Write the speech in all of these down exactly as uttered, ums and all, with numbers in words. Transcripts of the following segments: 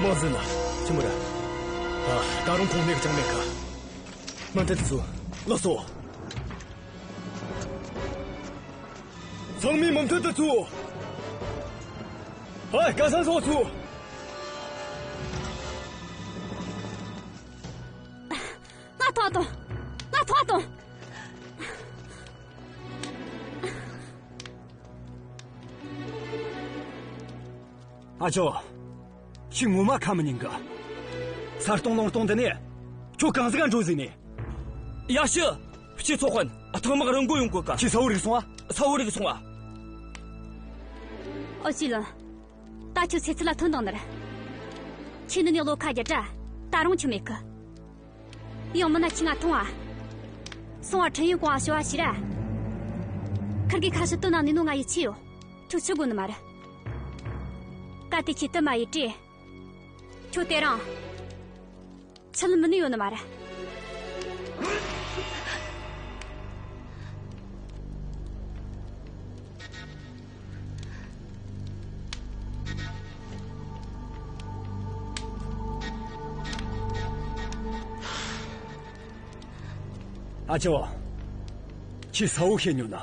མ་ཟིན་ན་ཆི་མོ་རེད། ཨ། ད་རུང་ཁོང་གནས་ཀྱང་མེད་ཀ། མུ་མཐུད་དུ་ཚུར་ལོག་སོང་། ཚང་མས་མུ་མཐུད་དུ་ཚུར། ཨ། སྐལ་བཟང་ཚོ་ཚུར། ང་ཐོག་དང་། ང་ཐོག་དང་། ཨ་ཅོ། ཁྱོས་ངོ་མ་ཁ་མི་ཉན་གི། ས་སྟོང་ལུང་སྟོང་འདི་ནས་ཁྱོད་གང་ཟིག་ག་འགྲོ་ཟེར་ནས། ཡ་ཤི། སྤྱི་ཚོགས་དཔོན། ཐང་མག་རིན་གོ་ཡོང་གོ་ག། ཁྱོས་ས་བོ་རིག་སོང་ཨ། ས་བོ་རིག་སོང་ཨ། ཨོ་ཅི་ལོན། ད་ཁྱོད་ཚེ་ཚད་ལ་ཐོན་དང་ནར། ཁྱོས་འདི་ནས་ལོ་ཁ་བརྒྱ་དྲ། ད་རུང་ཁྱོད་མེད་གི། ཡང་མིན་ན་ཁྱོས་ང་ཐོང་ཨ། སོང་བ་ཁྲིན་ཡོན་གོང་ང་ཞུ་བ་ཞུས་ར། ཁིར་གི་ཁ་ཤི་དོན་ན་ནི་ནོ་ང་ཡིད་ཆེས་ཡོད། ཁྱོད་ཆི་དགོས་ནི་མ་རེད། གལ་ཏེ་ཁྱོས་དེ་མ་ཡེད་དྲེ། ཁྱོད་དེ་རིང་ཆི་ལ་མི་ནུས་ཡོད་ནི་མ་རེད། ཨ་ཅོ། ཁྱོས་ས་བོ་ཤེས་ཉོ་ན།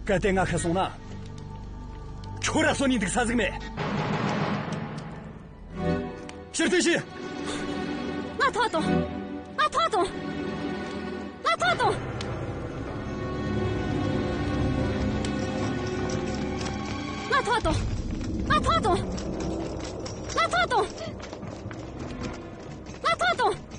གལ་ཏེ་ང་ཤི་སོང་ན། ཁྱོད་ར་གསོན་ནས་འདུག་ས་ཟིག་མེད། ཕྱིར་འཐེན་བྱོས། ང་ཐོག་དང་། ང་ཐོག་དང་། ང་ཐོག་དང་། ང་ཐོག་དང་། ང་ཐོག་དང་། ང་ཐོག་དང་། ང་ཐོག་དང་།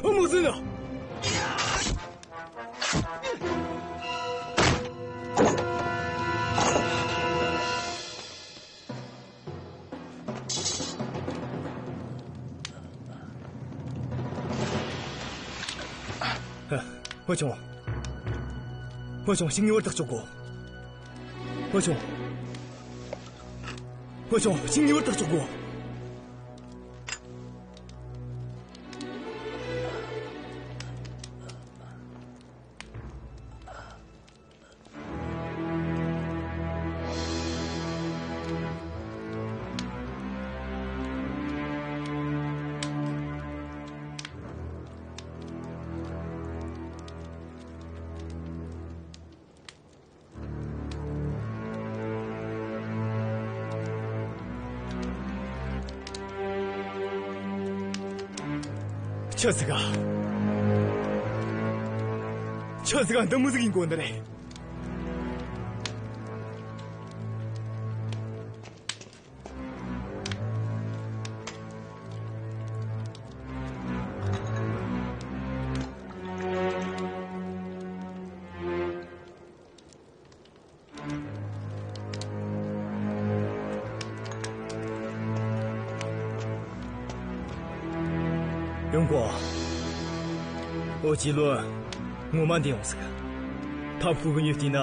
ཨ། མོ་ཟིན་ན། ཧ། ཧོ་ཆུང་། ཧོ་ཆུང་། ཞིག་ཉེ་བར་ཐག་གཅོད་དགོས། ཧོ་ཆུང་། ཧོ་ཆུང་། ཞིག་ཉེ་བར་ཐག་གཅོད་དགོས། ཆི་ཟིག་ག། ཆི་ཟིག་ག། འདི་མོ་ཟིག་ཡིན་དགོས་ནི་རེད། ཡོན་ཀོང་། ཨོ་ཅི་ལོ། ངོ་མ་འདི་ཡོང་ཟིག། ཐབས་ཤུགས་གི་ཉེས་བལྟས་ན།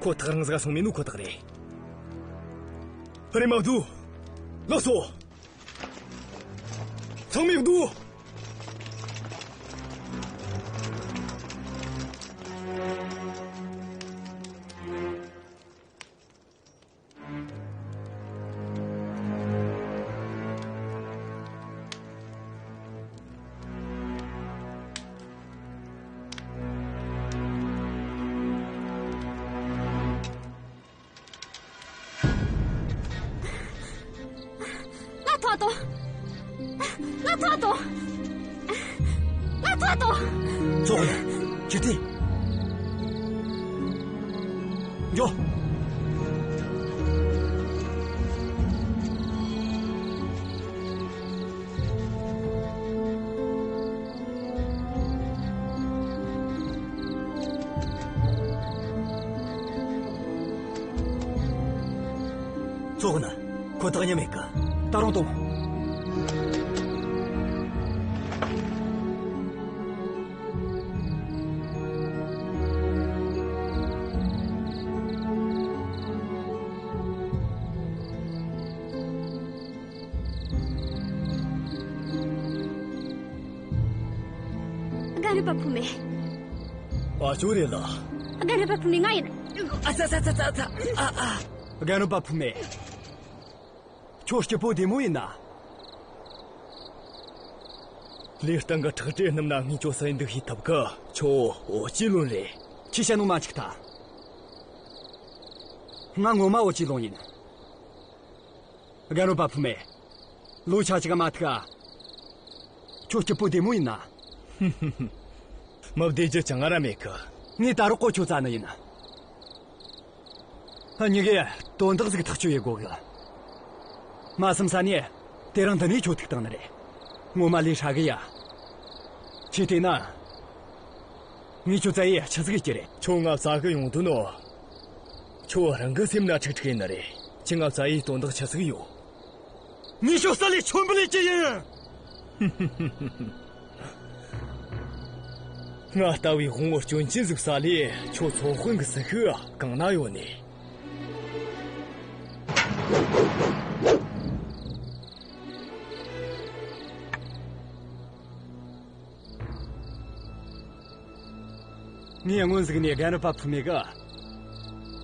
ཁོ་ཐག་རིང་ཟིག་སོང་མེད་ནོ་ཁོ་ཐག་རེད། རེམ་མ་སྡོད། ལགས་སོ། ཚང་མས་སྡོད། ཏོ། ང་ཐོ་ཏོ། ང་ཐོ་ཏོ། ཙོག་ཡ། ཅི་སྟེ། འགྱོ། ཙོག་ན། ཁོ་ཐག་ཉེ་མེད་གི། ད་རུང་གཏོང་། རྒན་རབས་པ་བུད་མེད། ཨ་ཅོ་རེད་ལ། རྒན་རབས་པ་བུད་མེད་ང་ཡིན། ཨ་ཙ་ཙ་ཙ་ཙ་ཙ། ཨ་ཨ། རྒན་རབས་པ་བུད་མེད། ཁྱོད་སྐྱིད་པོ་བདེ་མོ་ཡིན་ན། ལས་སྟེང་གི་ཁྲག་དྲི་རྣམས་ན་ངས་ཁྱོད་སུ་ཡིན་འདུག་ཤེས་ཐུབ་གི། ཁྱོད་ཨོ་ཅི་ལོན་རེད། ཁྱོས་བཤད་ནོ་མ་འཆུག་ཐལ། ང་ངོ་མ་ཨོ་ཅི་ལོན་ཡིན། རྒན་རབས་པ་བུད་མེད། ལོ་ཆ་གཅིག་མ་ཐུག་ཨ། ཁྱོད་སྐྱིད་པོ་བདེ་མོ་ཡིན་ན། མི་བདེ་རྒྱུ་ཅང་ར་མེད་གི། ངས་ད་རུང་ཁོ་ཁྱོད་བཙལ་ནི་ཡིན། ཨ་མྱི་གིས་དོན་དག་ཟིག་ཐག་གཅོད་ཡེད་དགོ་གི། མ་བསམ་ས་ནས་དེ་རིང་འདི་ནས་ཁྱོད་ཐུག་བཏང་ནི་རེད། ངོ་མ་ལས་ཧྲ་གི་ཡ། ཁྱོས་བལྟས་ན། ངས་ཁྱོད་བཙལ་ཡེ་ཆི་ཟིག་ཡེད་རྒྱུ་རེད། ཁྱོད་ང་བཙལ་གི་ཡོང་དོན་ནོ། ཁྱོད་རང་གི་སེམས་ན་ཁྲིག་ཁྲིག་ཡིན་ནི་རེད། ཁྱོས་ང་བཙལ་ཡེ་དོན་དག་ཆི་ཟིག་ཡོད། ངས་ཁྱོད་བསད་ལེ་ཁྱོད་འབུད་ལེ་རྒྱུ་ཡིན། ང་ལྟ་བུའི་དཔུང་བོ་སྐྱོན་ཅན་ཟིག་བསད་ལེ་ཁྱོད་ཚོ་དཔོན་གི་སྲི་ཤུགས་གང་ན་ཡོད་ནི། ངས་སྔོན་ཟིག་ནས་རྒན་རབས་པ་བུད་མེད་གི་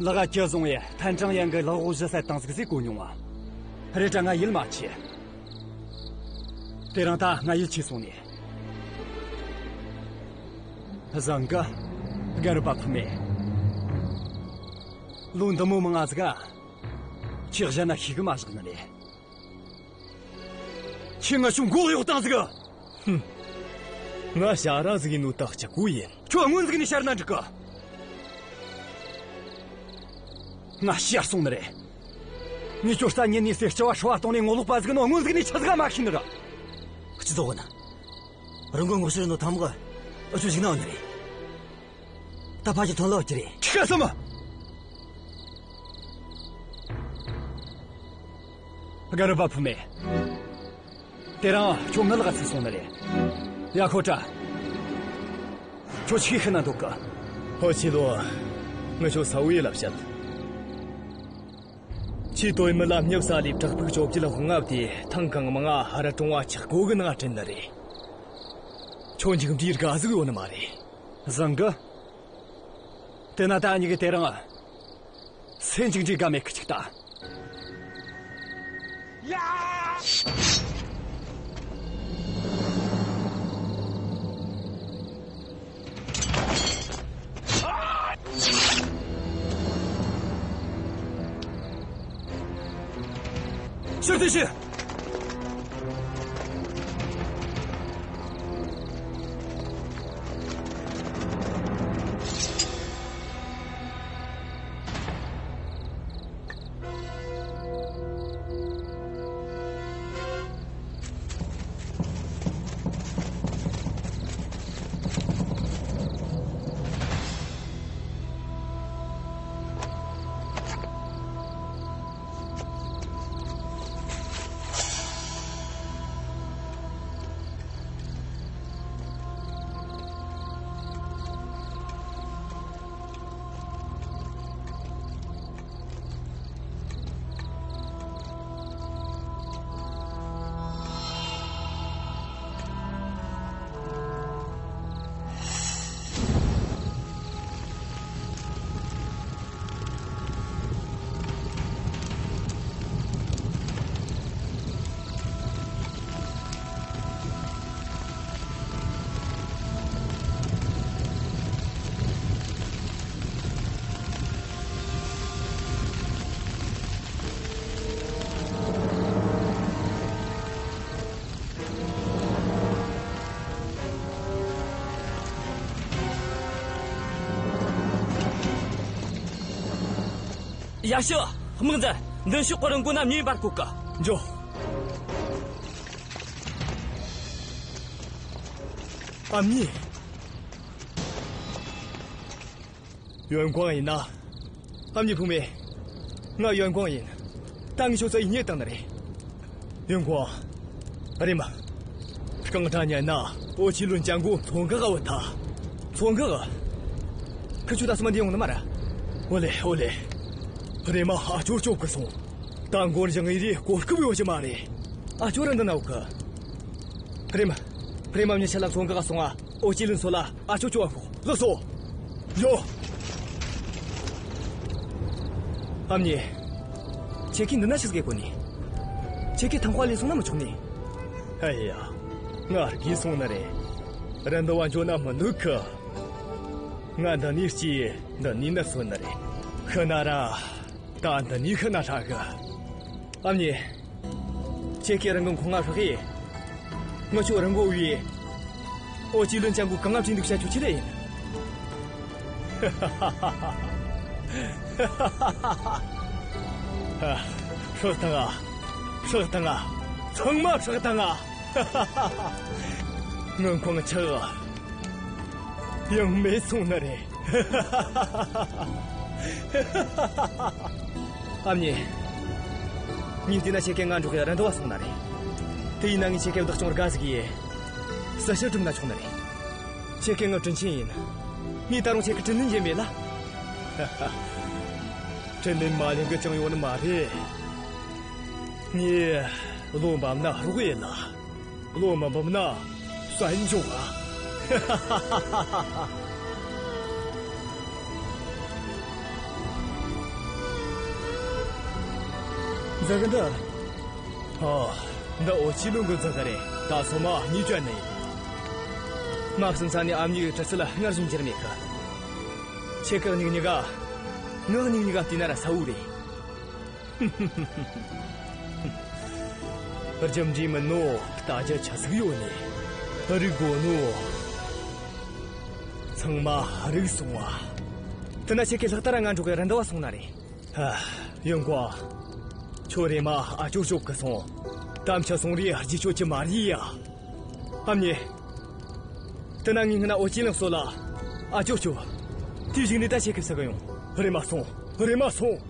ལག་ག་གྱི་བཟུང་བའི་ཐན་ཀྲང་ཡན་གི་ལག་འོག་གཞི་བསད་བཏང་ཟིག་ཟེར་གོ་མྱོང་བ། རེད་དྲ་ང་ཡིད་མ་ཆེས། དེ་རིང་ད་ང་ཡིད་ཆེས་སོང་ནས། བཟང་གི། རྒན་རབས་པ་བུད་མེད། ལོ་འདི་མོ་མང་ང་ཟིག་ག་ཁྱོས་གཞན་ན་ཤེས་གི་མ་བཞག་ནི་རེད། ཁྱོས་ང་ཆུ་མགོ་གཡོག་བཏང་ཟིག། ཧུམ། ང་ཞ་ར་ཟིག་ཡིན་ནོ་ད་གཅིག་པུ་ཡིན། ཁྱོད་སྔོན་ཟིག་ནས་ཤར་ན་འགྲིག་གི། ང་ཤར་སོང་ནི་རེད། ངས་ཁྱོད་རྩ་ཉིད་ནས་སེར་སྐྱ་བ་ཧྲ་བ་གཏོང་ནས་ངོ་ལོག་པ་ཟིག་ནོ་སྔོན་ཟིག་ནས་ཆི་ཟིག་མ་ཤེས་ནི་ར། སྤྱི་ཚོགས་ན། རང་གི་ངོ་ཤེས་ནོ་ཐམ་ག་ཨུ་ཆུ་ཞིག་ན་ཡོད་ནི་རེད། ད་ཕ་གི་ཐོན་ལོ་ཅི་རེད། ཁི་ཁ་སམ། རྒན་རབས་པ་བུད་མེད། དེ་རིང་ཁྱོད་ངའི་ལག་ཚུད་སོང་ནི་རེད། ཡ་ཁོ་ཏྲ། ཁྱོད་ཆི་ཤི་ན་འདུག་གི། ཧོ་ཆི་ལོ། ངས་ཁྱོད་ས་བུའི་ལབ་བཤད། ཁྱོས་དོན་མི་ལ་མྱི་བསད་ལེ་བྲག་ཕུག་བཅོ་བརྒྱད་དཔུང་ལྔ་བདེ་ཐང་གང་མང་ང་ཧ་ར་གྲོང་བ་ཆག་སྒོ་གི་ནང་བྲན་ནི་རེད། ཁྱོད་འཇིགས་འདྲིའི་དགའ་ཟིག་ཡོད་ནི་མ་རེད། བཟང་གི། དེ་ན་ད་ཉི་གི་དེ་རིང་སེམས་འཇིགས་འདྲའི་དགའ་མེད་གི་ཅིག་ལྟ། ཕྱིར་འཐེན་བྱེད། ཡ་ཤི། དམག་འཛིན། མདུན་ཕྱོགས་གི་རི་མགོ་ན་མྱི་འབར་གོ་གི། འགྱོ། ཨ་མྱེས། ཡོན་ཀོང་ཡིན་ན། ཨ་མྱེས་བུ་མོ། ང་ཡོན་ཀོང་ཡིན། ད་ངས་ཁྱོད་ཚོ་ཡིན་ཉེ་བཏང་ནི་རེད། ཡོན་ཀོང་། རེམ་མ། རྐང་གྲངས་ཉན་ན་ཨོ་ཆི་ལུན་ཅང་གོ་མཚོ་འགག་ག་བུད་ཐལ། མཚོ་འགག་ག་ཁི་ཆོ་ད་སོ་མ་འདི་ཡོང་ནི་མ་ར། ཨོ་ལེ་ཨོ་ལེ། རེམ་མ་ཨ་ཅོ་སྐྱོབ་གི་སོང་། ད་མགོ་རྒྱང་ངེ་རེ་གོ་སྐབས་ཡོད་ཀྱི་མ་རེད། ཨ་ཅོ་ར་འདི་ན་ཡོད་གི། རེམ་མ། རེམ་མ་མྱི་ཆ་ལ་མཚོ་འགག་ག་སོང་ང་། ཨོ་ཅི་ལུན་སོ་ལ་ཨ་ཅོ་ཅོ་ཨ་ཤོག་ལགས་སོ། ཡོ། ཨ་མྱེས། ཁྱེད་ཀྱིས་འདི་ན་ཆི་ཟིག་གོ་ནི། ཁྱེད་ཀྱིས་ཐང་ཁ་ལས་སོང་ན་མི་ཆོག་ནི། ཨེ་ཡ། ང་རྒས་སོང་ནི་རེད། རི་འདབས་བ་འགྱོ་ན་མི་འདོད་གི། ང་འདི་ནས་སྐྱེས། འདི་ནས་ནར་སོན་ནི་རེད། ཁི་ན་ར། ད་འདི་ནས་ཤི་ན་ཧྲ་གི། ཨ་མྱེས། ཁྱེད་ཀྱིས་རང་གི་མཁོ་ང་ཧྲག་གི། ངི་ཆོ་རང་མགོ་བོའི། ཨོ་ཅི་ལུན་ཅང་གོ་གང་ང་བྲིས་འདུག་བྱ་ཆོག་ཆི་རེད་ཡིན། ཧྲག་བཏང་ང་། ཧྲག་བཏང་ང་། ཚང་མ་ཧྲག་བཏང་ང་། ངི་མཁོ་ང་ཆག་ཡང་མེད་སོང་ནི་རེད། ཨ་མྱེས། ངས་བལྟས་ན་ཁྱེད་ཀྱིས་ང་འགྲོགས་གི་རི་འདབས་བ་སོང་ནི་རེད། དེ་ཡིན་ན་ངས་ཁྱེད་ཀྱི་བདག་སྐྱོང་དགའ་ཟིག་ཡེ། གསལ་བཤད་སྒྲུབ་ན་ཆོག་ནི་རེད། ཁྱེད་ཀྱིས་ངའི་དྲིན་ཆེན་ཡིན། ངས་ད་རུང་ཁྱེད་ཀྱི་དྲིན་ལན་འཇལ་མེད་ལ། དྲིན་ལན་མ་ལེན་གི་ཅང་ཡོད་ནི་མ་རེད། ངས་བློ་འབབ་ན་རོགས་ཡེད་ལ། བློ་མ་འབབ་ན་བསད་འཇོག་ཨ། མཛད་གི་འདི། ཨོ། འདི་ཨོ་ཅི་ལུན་གི་མཛད་གི་རེད། ད་སོ་མ་གཉིས་བཅད་ནི་ཡིན། མ་བསམ་ས་ནས་ཨ་མྱེས་ཀྱི་དྲི་ཚུལ་ལ་སྔར་བཞིན་འགྱུར་མེད་གི། ཁྱེད་ཀྱི་མྱིག་གཉིས་ཀ། ངའི་མྱིག་གཉིས་ཀ་བལྟས་ན་ར་གསལ་བོ་རེད། རྒྱུ་འབྲས་མིན་ནོ། ལྟ་རྒྱུ་ཆི་ཟིག་ཡོད་ནི། རིག་དགོས་ནོ། ཚང་མ་རིག་སོང་བ། དེ་ན་ཁྱེད་ཀྱིས་ལྷག་ལྟ་ར་ང་འགྲོགས་གི་རི་འདབས་བ་སོང་ནི་རེད། ཨ། ཡོན་ཀོང་། ཁྱོད་རེམ་མ་ཨ་ཅོ་སྐྱོབ་གི་སོང་། དམ་ཆ་སོང་རེ་རྗེས་ཆོད་ཀྱི་མ་རེད་ཡ། ཨ་མྱེས། དེ་ན་ངས་སྔོན་ན་ཨོ་ཅི་ལུན་སོ་ལ་ཨ་ཅོ་སྐྱོབ། དེའི་གཞུག་ནས་ད་ཁྱེད་ཀྱིས་བསད་གི་ཡོང་། རེམ་མ་སོང་། རེམ་མ་སོང་།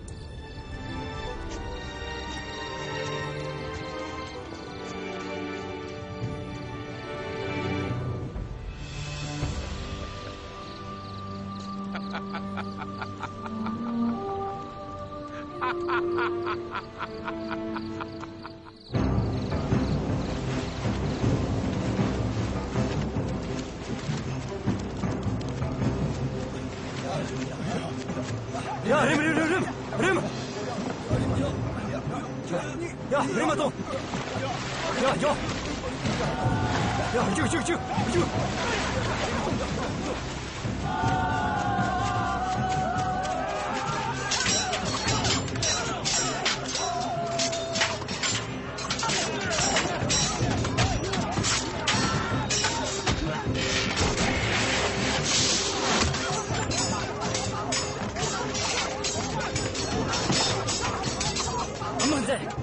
ཡ། རེམ་རེམ་རེམ་རེམ། རེམ། ཡ། རེམ་མ་ཐོངས། ཡ། ཡ། ཡ། རྒྱུགས་རྒྱུགས་རྒྱུགས་རྒྱུགས། དམག་འཛིན།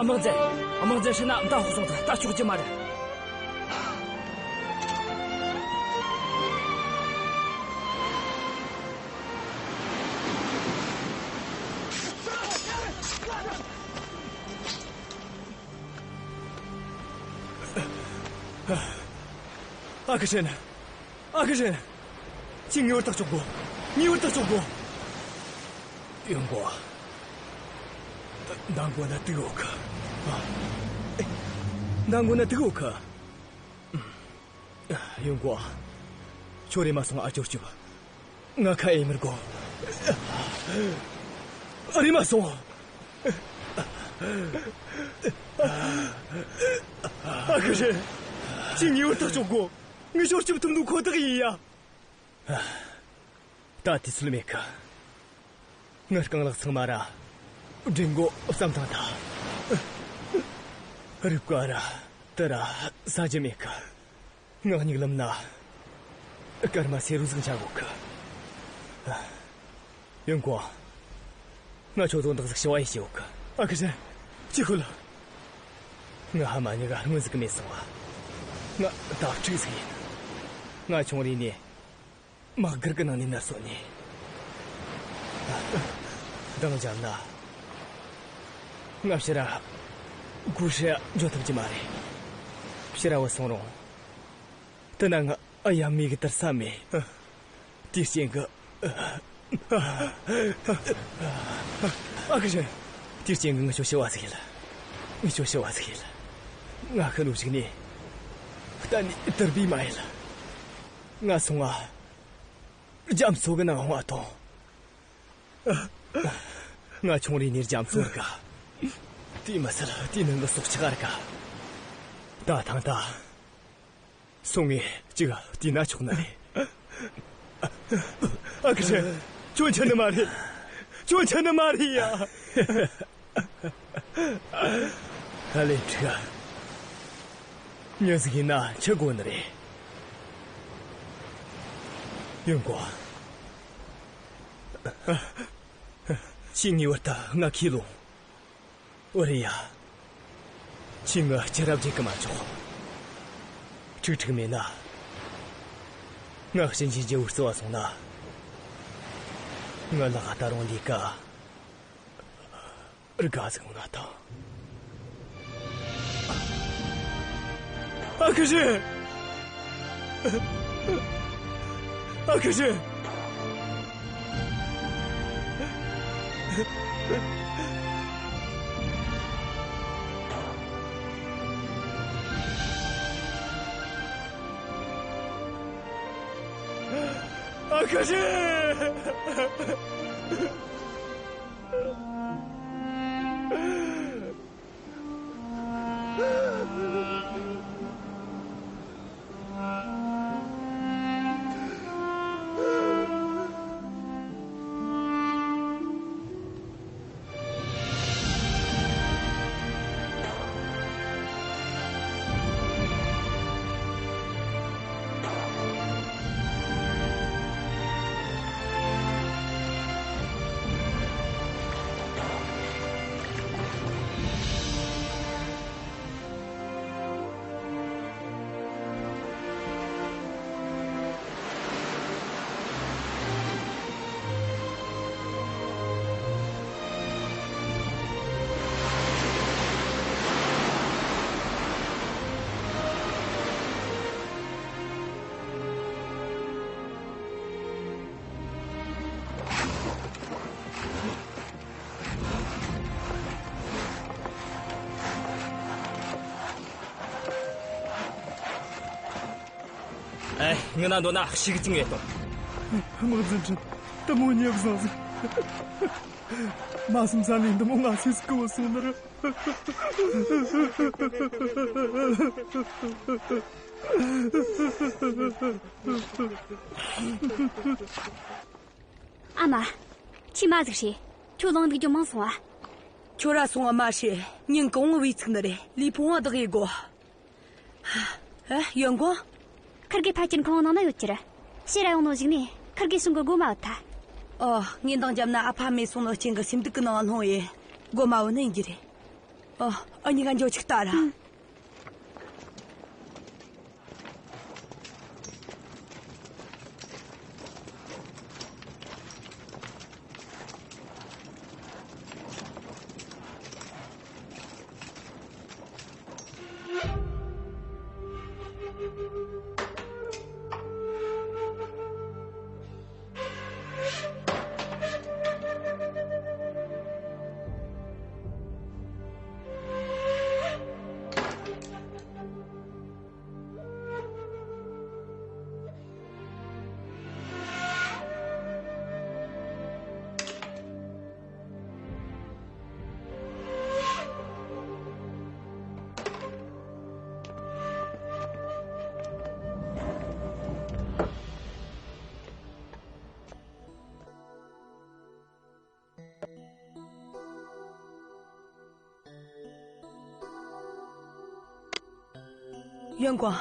དམག་འཛིན། དམག་འཛིན་ཧྲི་ན་མདའ་ཕོག་སོང་ཐལ། ད་ཆོག་རྒྱུ་མ་རེད། ཨ་ཁུ་ཧྲེན། ཨ་ཁུ་ཧྲེན། ཁྱོས་ངེས་པར་ཐག་གཅོད་དགོས། ངེས་པར་ཐག་གཅོད་དགོས། ཡོན་ཀོང་། མདང་དགོང་ན་དུག་ཡོད་གི། ཨ། མདང་དགོང་ན་དུག་ཡོད་གི། ཡོན་ཀོང་། ཁྱོད་རེམ་མ་སོང་ཨ། ཅོར་ཅོ། ང་ཁ་ཨེ་མི་དགོས། རེམ་མ་སོང་། ཨ་ཁུ་ཧྲེ། ཁྱོས་ངེས་པར་ཐག་གཅོད་དགོས། ངས་ཅོར་ཅོ་ཐུབ་ནོ་ཁོ་ཐག་ཡིན་ཡ། ད་དུས་ཚོད་མེད་གི། ངའི་རྐང་ལག་ཚང་མ་ར་སྒྲེན་མགོ་བསམ་བཏང་ཐལ། རུས་པ་ར་དེ་ར་ཟ་རྒྱུ་མེད་གི། ངའི་མྱིག་ལམ་ན་སྐར་མ་སེར་རོ་ཟིག་འཆར་གོ་གི། ཡོན་ཀོང་། ང་ཁྱོད་དོན་དག་ཟིག་ཞུ་བ་ཡེ་ཞུ་གི། ཨ་ཁུ་ཧྲེ། ཅི་ཁུལ། ང་ཕ་མ་གཉིས་ཀ་སྔོན་ཟིག་གི་མེད་སོང་བ། ང་ད་ཕྲུག་ཟིག་ཡིན། ང་ཆུང་རིས་ནས་དམག་སྒར་གི་ནང་ནས་མནར་སོང་ནས། འདང་བརྒྱབ་ན། ང་ཕྱིར་ར་སྒོར་ཁྲི་འཇོག་ཐུབ་ཀྱི་མ་རེད། ཕྱིར་ར་བུད་སོང་རུང་། དེ་ན་ང་ཨ་ཡ་མི་གི་དར་ས་མེད། དེའི་རྐྱེན་གི། ཨ་ཁུ་ཧྲེ། དེའི་རྐྱེན་གི་ངས་ཁྱོད་ཞུ་བ་ཟིག་ཡེད། ངས་ཁྱོད་ཞུ་བ་ཟིག་ཡེད། ང་ཤི་ནོ་ཞིག་ནས་གཏན་ནས་དུར་སྦས་མ་ཡེད། ང་སོང་ང་རྒྱ་མཚོ་གི་ནང་ལྷུང་བ་ཐོངས། ང་ཆུང་རིས་ནས་རྒྱ་མཚོར་དགའ། དེ་མི་ཚད་དེའི་ནང་གི་སྲོག་ཆགས་ར་དགའ། ད་ཐེངས་ད། སོང་ངས་ཅིག་བལྟས་ན་ཆོག་ནི་རེད། ཨ་ཁུ་ཧྲེ། ཁྱོད་འཆི་ནི་མ་རེད། ཁྱོད་འཆི་ནི་མ་རེད་ཡ། ཨ་ལེ་ཕྲུ་གུ། མྱི་ཟིག་ཡིན་ན་འཆི་དགོས་ནི་རེད། ཡོན་ཀོང་། ཁྱོས་ངེས་པར་དུ་ང་ཁས་ལོངས། ཨོ་རེད་ཡ། ཁྱོས་ང་སྐྱུར་ར་བརྗེད་གི་མ་འཇོག། ཁྲིག་ཁྲིག་མེད་ན། ང་གཤིན་རྗེའི་རྒྱལ་པོར་བརྩི་བ་སོང་ན། ང་ལག་ད་རུང་ལས་ཀ་དགའ་ཟིག་ཡོང་ན་ཐང་། ཨ་ཁུ་ཧྲེ། ཨ་ཁུ་ཧྲེ། ཨ་ཁུ་ཧྲེ། ཨེ། ངི་ན་འདོད་ན་ཤིག་ཅིག་ངེས་དང་། དམག་འཛིན་ཁྲིན། དེ་མོ་ཉེ་བཟང་ཟིག། མ་བསམ་ས་ནས་འདི་མོ་ང་སེམས་སྐུ་བོ་སོང་ནི་རེད། ཨ་མ། ཁྱོས་མ་ཟིག་བྱོས། ཁྱོད་ལངས་འདུག་རྒྱུ་མང་སོང་ཨ། ཁྱོད་ར་སོང་ཨ་མ་བྱོས། ཉིན་གང་བོ་བུད་ཚུགས་ནི་རེད། ལུས་ཕུང་བ་བདག་ཡེད་དགོས། ཨ། ཡོན་ཀོང་། ཁིར་གེ་ཕ་ཁྱིམ་ཁང་ནང་ན་ཡོད་ཀྱི་རེད། ཕྱིར་ར་ཡོང་ནོ་ཞིག་ནས་ཁིར་གེ་ཞིང་གི་སྒོ་མ་བུད་ཐལ། ཨོ། ངས་འདང་བརྒྱབ་ན་ཨ་ཕ་མེད་སོང་ནོ་རྐྱེན་གི་སེམས་སྡུག་གི་ནང་ལྷུང་ཡེ། སྒོ་མ་བུད་ནི་ཡིན་རྒྱུ་རེད། ཨོ། འུ་གཉིས་ཀ་འགྱོ་ཅིག་ལྟ་ར། ཨང་། ཡོན་ཀོང་།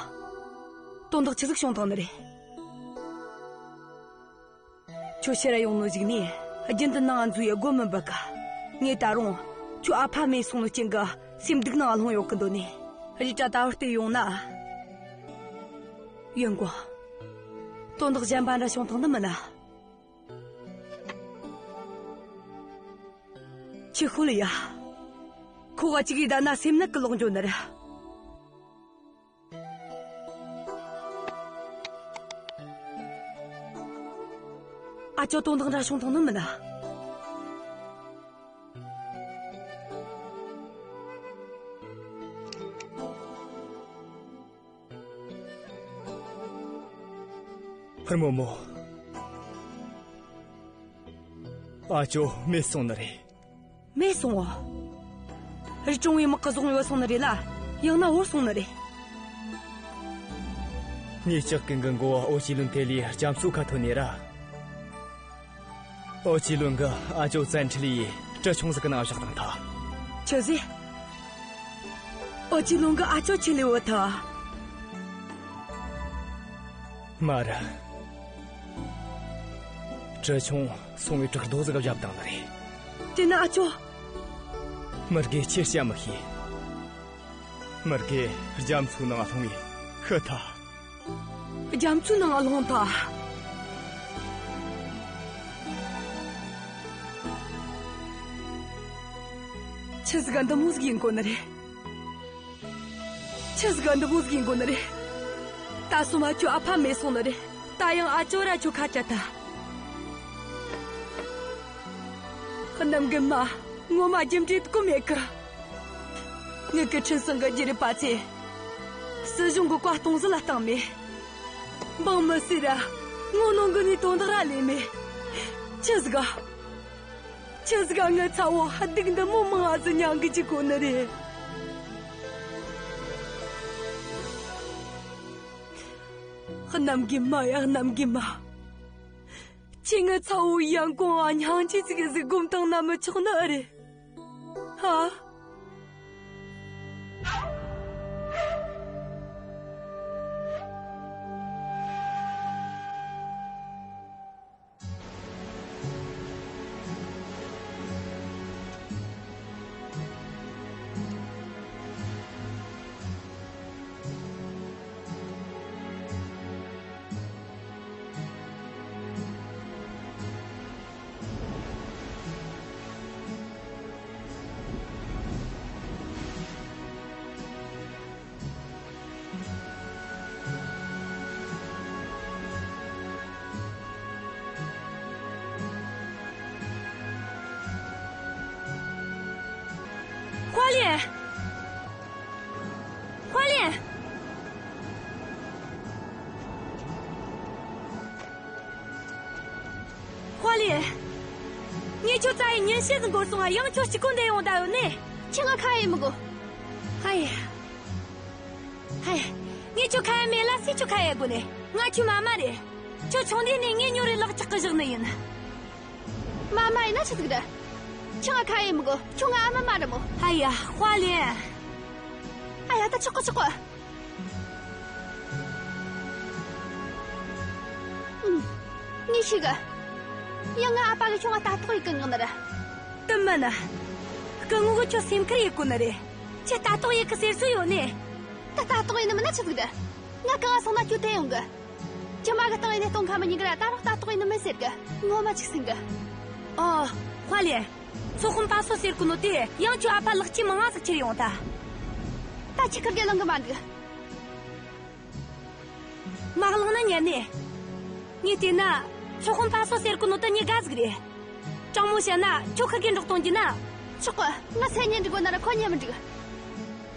དོན་དག་ཆི་ཟིག་བྱུང་བཏང་ནི་རེད། ཁྱོད་ཕྱིར་ར་ཡོང་ནོ་ཟིག་ནས་རྒྱུན་དུ་ནང་ང་འཛུལ་ཡེ་སྒོ་མི་འབུད་གི། ངས་ད་རུང་ཁྱོད་ཨ་ཕ་མེད་སོང་ནོ་རྐྱེན་གི་སེམས་སྡུག་ནང་ལྷུང་ཡོད་གི་འདོད་ནས། རེད་དྲ་ད་བར་བལྟས་ཡོང་ན། ཡོན་ཀོང་། དོན་དག་གཞན་པ་འདྲ་བྱུང་བཏང་ནི་མིན་ན། ཆི་ཤོད་ལ་ཡ། ཁོ་ག་ཅིག་གིས་ད་ན་སེམས་ནད་གི་ལོག་འགྱོ་ནི་རེད། ཨ་ཅོ་དོན་དག་འདྲ་བྱུང་བཏང་ནི་མིན་ན། ཧར་རྨོ་མོ། ཨ་ཅོ་མེད་སོང་ནི་རེད། མེད་སོང་ངོ་། རི་གྲོང་བའི་དམག་གིས་བཟུང་ཡོད་སོང་ནི་རེད་ལ། ཡང་ན་བོར་སོང་ནི་རེད། ངས་ལྕགས་ཀུན་གི་འགོ་བ་ཨོ་ཅི་ལུན་དེ་ལས་རྒྱ་མཚོ་ཁ་ཐོན་ནས་ར། ཨོ་ཅི་ལུན་གིས་ཨ་ཅོ་བཙན་ཁྲིད་ཡེ་གྲུ་ཆུང་ཟིག་གི་ནང་བཞག་བཏང་ཐལ། ཆི་ཟེར། ཨོ་ཅི་ལུན་གིས་ཨ་ཅོ་ཁྲིད་ལས་བུད་ཐལ། མ་རེད། གྲུ་ཆུང་སོང་བའི་བྲག་རྡོ་ཟིག་ག་བཞག་བཏང་ནི་རེད། དེ་ན་ཨ་ཅོ། མི་དགེ་ཁྱེད་སྐྱ་མི་ཤེས། མི་དགེ་རྒྱ་མཚོའི་ནང་ལྷུང་ངེ་ཤི་ཐལ། རྒྱ་མཚོའི་ནང་ལྷུང་ཐལ། ཆི་ཟིག་ག་འདི་མོ་ཟིག་ཡིན་དགོ་ནི་རེད། ཆི་ཟིག་ག་འདི་མོ་ཟིག་ཡིན་དགོ་ནི་རེད། ད་སོ་མ་ཁྱོད་ཨ་ཕ་མེད་སོང་ནི་རེད། ད་ཡང་ཨ་ཅོ་ར་ཁྱོད་ཁ་བཅད་ཐལ། གནམ་རྒན་མ། ངོ་མ་རྒྱུ་འབྲས་དགོས་མེད་གི། ངེད་ཀྱི་འཕྲིན་བཟང་གི་རྒྱུ་རེད་པ་ཚེ། སྲིད་གཞུང་གི་བཀའ་གཏོང་ཟིན་ལ་བཏང་མེད། འབངས་མི་སེར་ར་ངོ་གནོང་གི་ནི་དོན་དག་ར་ལས་མེད། ཆི་ཟིག་ག་ཆི་ཟིག་ག་ངའི་ཚ་བོ་སྡུག་འདི་མོ་མང་ང་ཟིག་མྱང་གི་འཇུག་གོ་ནི་རེད། གནམ་རྒན་མ་ཡ་གནམ་རྒན་མ། ཁྱེད་ངའི་ཚ་བོ་ཡོན་ཀོང་ང་སྙིང་རྗེ་ཟིག་གི་ཟིག་སྒོམ་བཏང་ན་མི་ཆོག་ནི་ཨེ་རེད། ཧ། ཧྭ་ལིན། ཧྭ་ལིན། ཧྭ་ལིན། ངས་ཁྱོད་རྩ་ཡི་ཉིན་ཤས་ཟིག་འགོར་སོང་ང་། ཡང་ཁྱོད་གཅིག་པོ་འདི་ཡོང་བསྡད་ཡོད་ནི། ཁྱོས་ང་ཁ་ཡེ་མི་དགོ། ཧ་ཡེ། ཧ་ཡེ། ངས་ཁྱོད་ཁ་ཡེ་མེད་ལ་སུས་ཁྱོད་ཁ་ཡེ་དགོ་ནི། ང་ཁྱོའི་མ་མ་རེད། ཁྱོད་ཆུང་དུས་ནས་ངས་ཉོ་རེ་ལག་ལྕགས་གི་བཞག་ནི་ཡིན། མ་མ་ཡིན་ན་ཆི་ཟིག་རེད། ཁྱོས་ང་ཁ་ཡེ་མི་དགོ། ཁྱོད་ང་ཨ་མ་མ་རེད་མོ། ཨ་ཡ། ཧྭ་ལིན། ཨ་ཡ། ད་ཆོག་གི། ཆོག་གི། ཨུམ། ངས་ཤེས་གི། ཡང་ང་ཨ་ཕ་གིས་ཁྱོད་ང་ལྟ་རྟོག་ཡེ་གི་མངགས་ནི་རེད། དེ་མིན་ན། སྐུ་ངོ་གིས་ཁྱོད་སེམས་ཁུར་ཡེ་གོ་ནི་རེད། ཁྱོད་ལྟ་རྟོག་ཡེ་གི་ཟེར་སྲོལ་ཡོད་ནི། ད་ལྟ་རྟོག་ཡེ་ནི་མིན་ན་ཆི་ཟིག་རེད། ང་གང་ང་སོང་ན་ཁྱོད་དེད་ཡོང་གི། ཇི་མ་གི་སྟེང་ཡིན་ནས་སྟོང་ཁ་མི་ཉན་གི་ར། ད་རུང་ལྟ་རྟོག་ཡེ་ནི་མིན་ཟེར་གི། ངོ་མ་ཅིག་སེང་གི། ཨོ། ཧྭ་ལིན། ཚོགས་དཔོན་པ་སོ་ཟེར་གོ་ནོ་དེ་ཡང་ཁྱོའི་ཨ་ཕ་ལག་སྐྱེས་མང་ང་ཟིག་ཁྱེར་ཡོང་ཐལ། ད་ཁྱོས་ཁུར་གེ་བླངས་གི་མ་འདུག། མ་བླངས་ན་ཉན་ནི། ངས་བལྟས་ན་ཚོགས་དཔོན་པ་སོ་ཟེར་གོ་ནོ་དེ་ཉེས་དགའ་ཟིག་རེད། དྲང་མོ་བཤད་ན་ཁྱོད་ཁུར་གེ་འདྲོགས་གཏོང་རྒྱུ་ན། ཆོག་གི། ང་སེམས་ཉིན་འགྲིག་གོ་ན་ར་ཁོ་ཉན་མི་འགྲིག།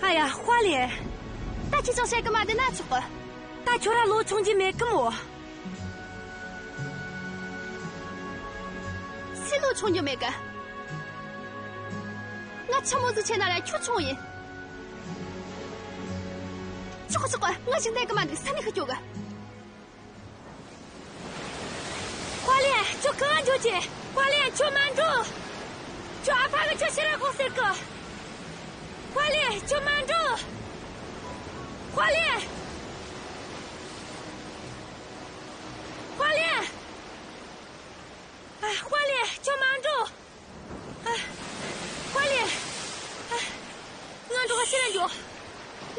ཨ་ཡ། ཧྭ་ལིན། ད་ཁྱོས་ཅང་བཤད་གི་མ་བསྡད་ན་ཆོག་གི། ད་ཁྱོད་ར་ལོ་ཆུང་རྒྱུ་མེད་གི་མོ། སུས་ལོ་ཆུང་རྒྱུ་མེད་གི། ང་ཆི་མོ་ཟིག་ཆེ་ན་ར་ཁྱོད་ཆུང་ཡིན། ཆོག་གི། ཆོག་གི། ང་ཞིག་བསྡད་གི་མ་འདུག། ས་ནས་ཤི་སྐྱོ་གི། ཧྭ་ལིན། ཁྱོད་གང་འགྱོ་རྒྱུ། ཧྭ་ལིན། ཁྱོད་མ་འགྲོ། ཁྱོད་ཨ་ཕ་གིས་ཁྱོད་ཕྱིར་ར་ཤོག་ཟེར་གི། ཧྭ་ལིན། ཁྱོད་མ་འགྲོ། ཧྭ་ལིན།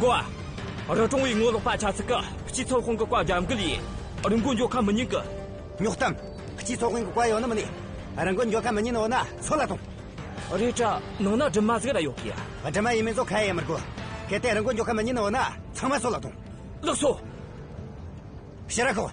མགོ་བ། རི་གྲོང་བའི་ངོ་ལོག་པ་ཆ་ཚིག་གིས་སྤྱི་ཚོགས་དཔུང་གི་བཀའ་རྒྱབ་འགལ་ཡས། རི་མགོ་འགྱོ་ཁ་མི་ཉན་གི། ཉོག་གཏམ། སྤྱི་ཚོགས་དཔུང་གི་བཀའ་ཡོད་ནི་མིན་ནས། རི་མགོ་འགྱོ་ཁ་མི་ཉན་ནི་ཡོད་ན་སོད་ལ་ཐོངས། རེད་དྲ་ནང་ན་སྒྲིབ་མ་ཟིག་ར་ཡོད་གི་ཡ། སྒྲིབ་མ་ཡིན་མིན་ཚོ་ཁ་ཡ་མི་དགོས། གལ་ཏེ་རི་མགོ་འགྱོ་ཁ་མི་ཉན་ནི་ཡོད་ན་ཚང་མ་སོད་ལ་ཐོངས། ལགས་སོ། ཕྱིར་ར་ཤོག།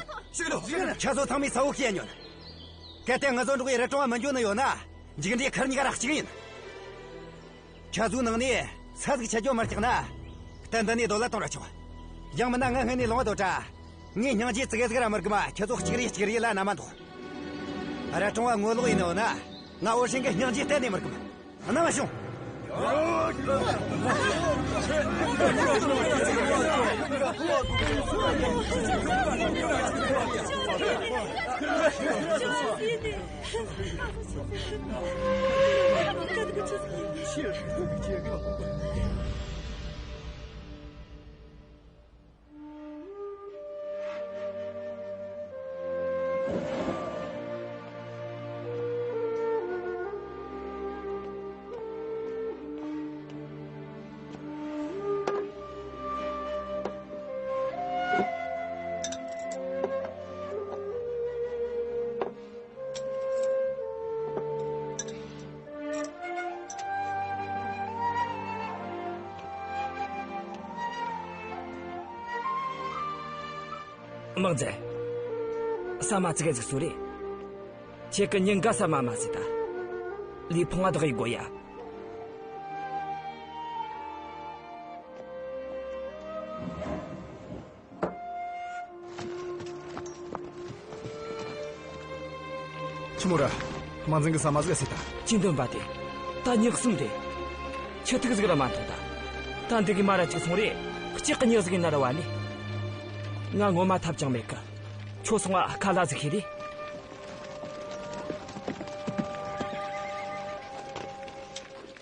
ཤི་གི་འདུག་ཤི་གི་འདུག་ཁྱེད་ཚོ་ཚང་མས་གསལ་བོ་བཤད་ཉོན། གལ་ཏེ་ང་ཚོ་འགྲོགས་ཡི་རི་གྲོང་བ་མི་འགྱོ་ནི་ཡོད་ན། མཇུག་འབྲས་ཁུར་གཉིས་ཀ་ར་གཅིག་ཡིན། ཁྱེད་ཚོའི་ནང་ནས་ས་ཟིག་ཆད་རྒྱུ་མི་རྒྱག་ན། གཏན་འདི་ནས་སྡོད་ལ་གཏོང་ར་ཆོག་ཡང་མིན་ན་ང་སྔོན་ནས་ལོང་བ་སྡོད་དྲ། ངས་སྙིང་རྗེ་ཙི་གེ་ཟིག་ར་མི་དགོས་མ་ཁྱེད་ཚོ་གཅིག་རེ་གཅིག་རེ་ལ་ན་མ་འདུག་ར་ཀྲུང་བ་ངོ་ལོག་ཡིན་ནོ་ན། ང་འོ་ཧྲེང་གི་སྙིང་རྗེ་གཏན་ནས་མི་དགོས་མ། ན་མ་བྱུང་། དམག་འཛིན། ཟ་མ་ཙི་གེ་ཟིག་གསོ་རེ། ཁྱེད་ཀྱི་ཉིན་འགའ་ཟ་མ་མ་ཟོས་ད། ལུས་ཕུང་ང་བདག་ཡི་དགོས་ཡ། ཆི་མོ་རེད། དམག་འཛིན་གྱིས་ཟ་མ་ཟིག་ཟོས་ད། ཅི་འདོན་པ་དེ། ད་ཉག་གསུམ་རེད། ཆུ་ཐིགས་ཟིག་ར་མ་འཐུང་ད། ད་འདི་གི་མ་ར་ཅིག་སོང་རེད། ལྕགས་ཀྱི་ཉག་ཟིག་ཡིན་ན་ར་བ་ནི། ང་ངོ་མ་ཐབས་ཅང་མེད་གི། ཁྱོད་སོང་ང་ཁ་ལག་ཟིག་ཤེས་རེ།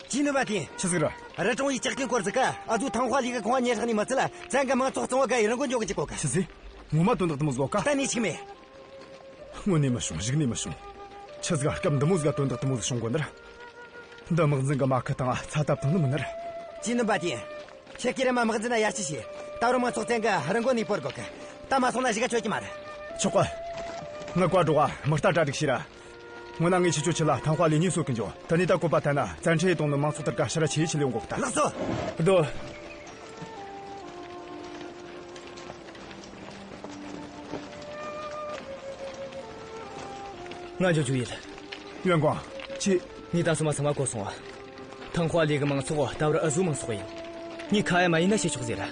ཅི་ནི་བ་དེ། ཆི་ཟིག་ར། རི་གྲོང་བའི་ལྕགས་ཀྱི་སྐོར་ཟིག་ག་ཨ་ཟུ་ཐང་ཧྭ་ལི་གི་ཁང་བ་ཉེ་རག་ནས་མི་ཚད་ལ་བཙན་གི་མང་ཚོགས་གཙང་བོ་ག་ཡི་རང་འགོ་འཇོག་གི་ཅིག་གོ་ག་ཆི་ཟིག་ངོ་མ་དོན་དག་དེ་མོ་ཟིག་ག་ད་ནི་ཆིག་མེད། དངོས་ནས་མི་བྱུང་། གཞུག་ནས་མི་བྱུང་། ཆི་ཟིག་སྐབས་འདི་མོ་ཟིག་ག་དོན་དག་དེ་མོ་ཟིག་བྱུང་གོ་ནི་ར། འདི་དམག་འཛིན་གི་མ་ཁུ་དང་ཚ་ཐབ་དང་ནི་མིན་ནི་ར། ཅི་ནི་བ་དེ། ཁྱེད་ཀྱིས་རེམ་མ་དམག་འཛིན་ན་ཡར་ཅི་བྱོས། ད་རུང་མང་ཚོགས་བཙན་གི་རི་མགོ་ནས་སྤོར་དགོ་གི་ད་མ་སོང་ན་གཞུག་ག་ཆོད་ཀྱི་མ་རེད། ཆོག་གི་ངི་བཀའ་སྒྲོགས། དམག་རྟ་གྲ་སྒྲིག་བྱོས་ར། སྔོན་ན་ངས་ཁྱེད་ཆོའི་ཆེད་ལ་ཐང་ཧྭ་ལི་གཉིས་གསོད་གི་འགྱོ། དེ་ནས་ད་བཀོད་པ་ཐད་ན་བཙན་ཁྲིད་གཏོང་ནི་མང་ཚོགས་དེར་ག་ཕྱིར་ར་ཆེ་ཆེ་ལས་འགོག་ད། ལགས་སོ། སྡོད། ང་འགྱོ་རྒྱུ་ཡིན། ཡོན་ཀོང་། ཁྱེད། ངས་ད་སོ་མ་ཚང་མ་གོ་སོང་བ། ཐང་ཧྭ་ལི་གི་མང་ཚོགས་ད་བར་ཨ་ཟུ་མང་ཚོགས་ཡིན། ངས་ཁ་ཡ་མ་ཡིན་ན་བྱེད་ཆོག་ཟེར།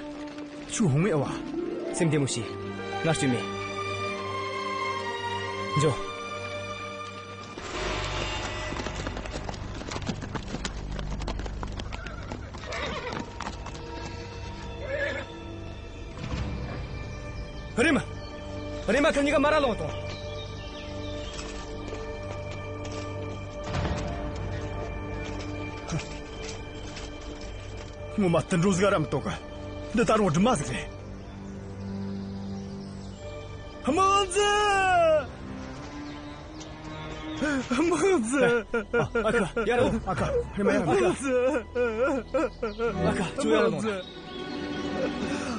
ཁྱོད་ཧུང་མེད་བ། སེམས་བདེ་མོ་བྱོས། ང་སྐྱོན་མེད། འགྱོ། རེམ། རེམ་མ་ཁིར་གཉིས་ཀ་མར་ར་ལོངས་ཐོངས། ངོ་མ་དུད་འགྲོ་ཟིག་ར་མི་གཏོགས་གི། འདི་ད་རུང་སྦྲུམ་མ་ཟིག་རེད། དམག་འཛིན། དམག་འཛིན། ཨ་ཨ་ཁུ་ཡར་ར་ལོངས། ཨ་ཁུ་རེམ་མ་ཡར་ར་ལོངས། དམག་འཛིན། ཨ་ཁུ་ཁྱོད་ཡར་ར་ལོངས་ར།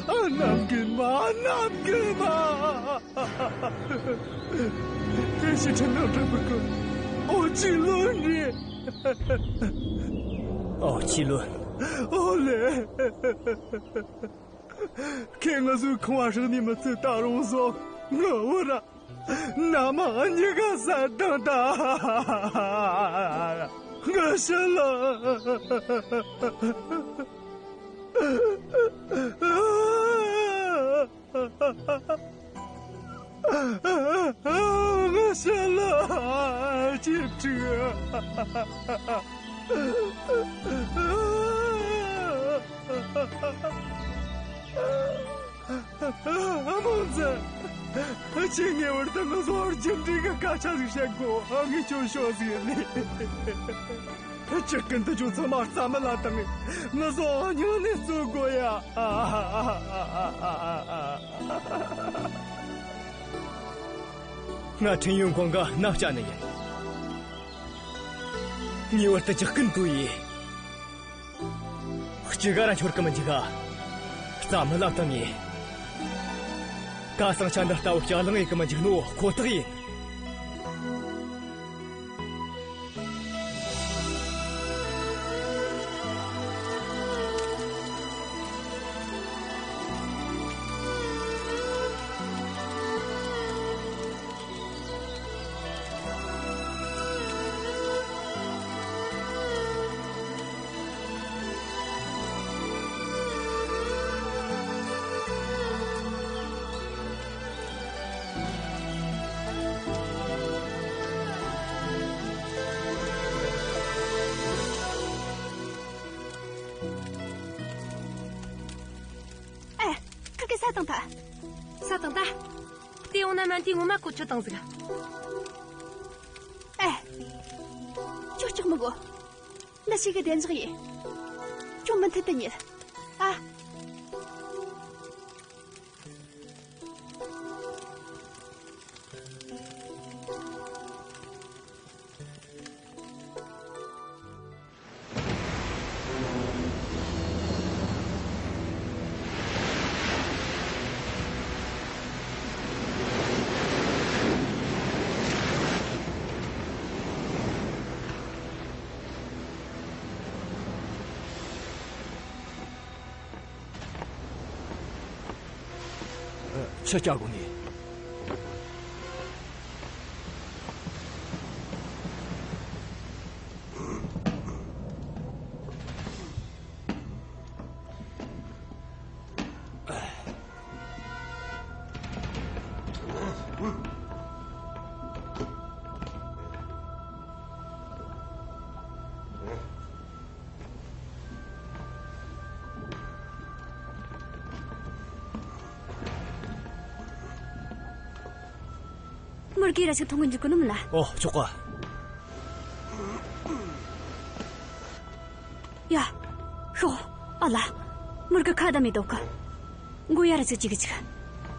ཨ་ནམ་རྒན་མ། ཨ་ནམ་རྒན་མ། ཁྱེད་ཕྱིར་འཐེན་ན་འགྲིག་གི། ཨོ་ཅི་ལོན་རེད། ཨོ་ཅི་ལོན། ཨོ་ལེ། ཁྱེད་ང་ཚོའི་ཁང་བ་སྲེག་ནས་མི་ཚད། ད་རུང་བཟོ་ངོ་བོ་ར་མནའ་མ་གཉིས་ཀ་བསད་བཏང་ད། ང་ཤི་ལ། ང་ཤི་ལ། ཅི་ཕྲུག། དམག་འཛིན། ཁྱེད་ངེས་པར་དུ་ང་ཚོར་རྒྱུ་འབྲས་ཀྱི་སྐད་ཆ་ཟིག་བཤད་དགོས། ངས་ཁྱོད་ཤོད་ཟིག་ཡིན་ནི། ཇག་རྐུན་དེ་ཚོ་ཚང་མ་རྩ་མེད་ལ་བཏང་ངས། ང་ཚོ་སྙིང་ནས་བརྩོན་དགོས་ཡ། ང་ཁྲིན་ཡོན་ཀོང་གི་མནའ་བསྐྱལ་ནི་ཡིན། ངེས་པར་དུ་ཇག་རྐུན་བཏུལ་ཡེ། གཅིག་ག་ར་འཆོར་གི་མི་འཇུག་ག་རྩ་མེད་ལ་བཏང་ངས། ཁ་སང་ཆ་འདི་ལྟ་བུ་སྐྱ་ལང་ཡེ་གི་མི་འཇུག་ནོ་ཁོ་ཐག་ཡིན། ཨེ། ཁིར་གེ་ས་བཏང་ཐལ། ས་བཏང་ཐལ། དེ་ཡོང་ན་མན་ཏི་ངོ་མ་གོ་ཆོད་བཏང་ཟིག་ཨེ། ཁྱོད་སྐྲག་མི་དགོས། འདི་ཞིག་གི་བདེ་འཇགས་ཡིན། ཁྱོད་མུ་མཐུད་དུ་ཉལ། ཨ། ཆི་བྱ་དགོས་ནི། མུར་གེ་ར་ཅིག་མཐོང་གི་འཇུག་གི་ནི་མིན་ན། ཨོ། ཆོག་ག་ཡ། ཤོག་ཨ་ལ། མུར་གེ་ཁ་བརྡ་མེད་དོ་གི། མགོ་ཡ་ར་ཅིག་ཅིག་གི་ཅིག་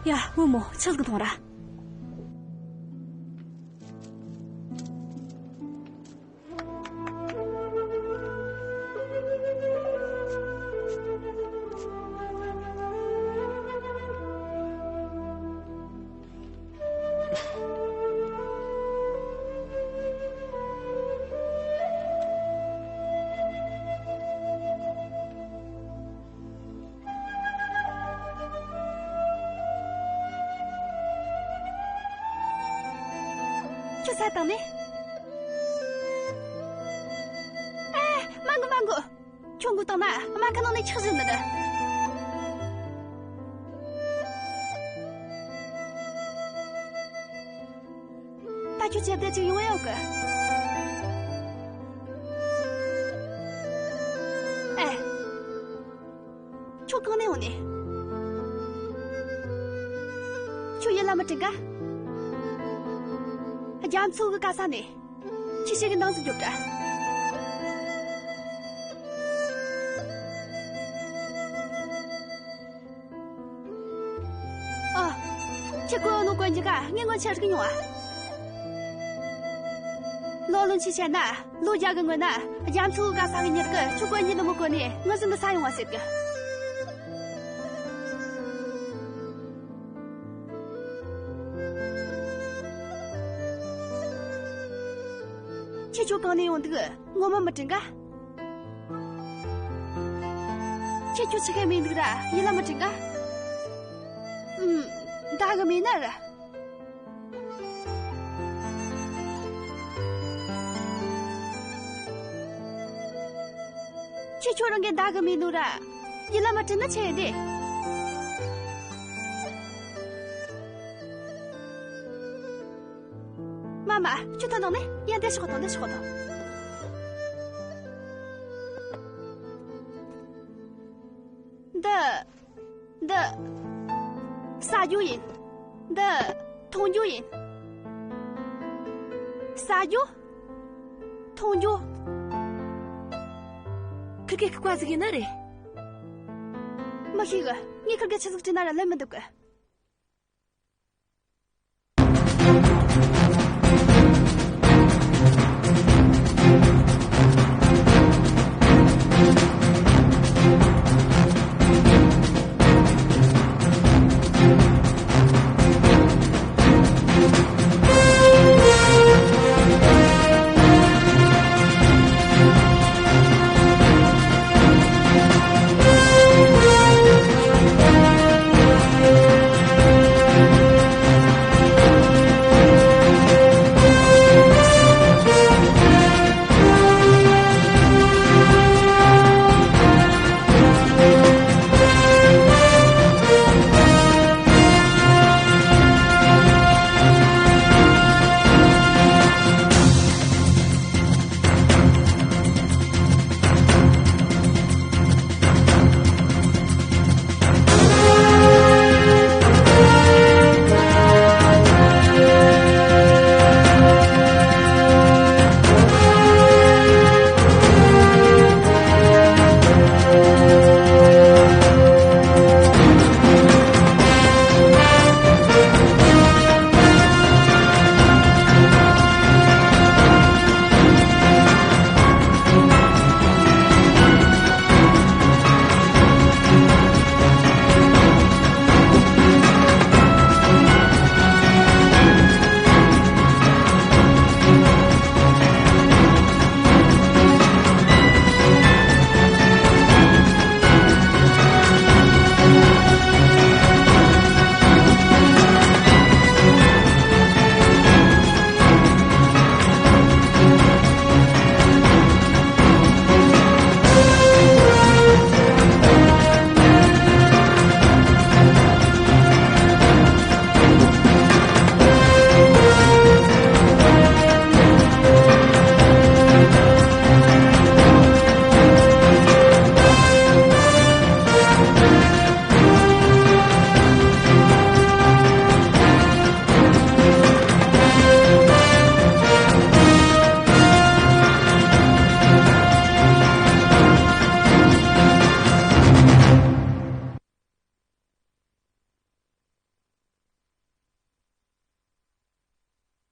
ཡ། བུ་མོ་ཆི་ཟིག་མཐོང་ར། ཁྱོད་ས་བཏང་ནི། ཨེ། མ་འགུལ་མ་འགུལ། ཁྱོད་འགུལ་བཏང་ན་སྨན་ཁང་ནང་ནས་ཁྲག་བཞུར་ནི་རེད། ད་ཁྱོད་ཅི་བདེ་ཅིག་ཡོང་ཡོད་གི། ཨེ། ཁྱོད་གང་ནས་ཡོང་ནི། ཁྱོད་ཡིད་ལ་མི་དྲན་ག་རྒྱ་མཚོ་གི་ག་ས་ནས། ཁྱོས་ཤེས་གི་འདང་ཟིག་རྒྱོབ་དྲ། ཨ། ཁྱོས་གོ་ནོ་གོན་རྒྱུ་ག་ངས་སྔོན་ཆད་རིག་མྱོང་ཨ། ལོ་ལོན་ཆི་བཤད་ན་ལོ་བརྒྱ་གི་སྔོན་ན་རྒྱ་མཚོ་གི་ག་ས་གི་མྱི་རིགས་ཁྱོད་གོན་རྒྱུ་ནི་མི་གོན་ནས་ངི་ཟིག་འདི་ས་ཡོང་བ་ཟེར་གི། ཁྱོས་ཁྱོད་གང་ནས་ཡོང་འདུག་ངོ་མ་མི་དྲན་ག་ཁྱོས་ཁྱོད་ཆི་གེ་མེད་འདུག་ར་ཡིད་ལ་མི་དྲན་ག་ཨུམ། ད་གི་མེད་ན་ར། ཁྱོས་ཁྱོད་རང་གི་ད་གི་མེད་ནོ་ར་ཡིད་ལ་མི་དྲན་ན་ཆི་ཡིན་དེ། མ་མ། ཁྱོད་ཐོན་དང་ནི་ཡ་འདི་ཤོག་དང་འདི་ཤོག་དང་། འདི། འདི། ཟ་རྒྱུ་ཡིན། འདི་འཐུང་རྒྱུ་ཡིན། ཟ་རྒྱུ། འཐུང་རྒྱུ། ཁིར་གེ་ཁི་ཀ་ཟིག་ཡིན་ནི་རེད། མི་ཤེས་གི། ངས་ཁིར་གེ་ཆི་ཟིག་བྲིས་ན་ར་ལན་མི་འདེབས་གི།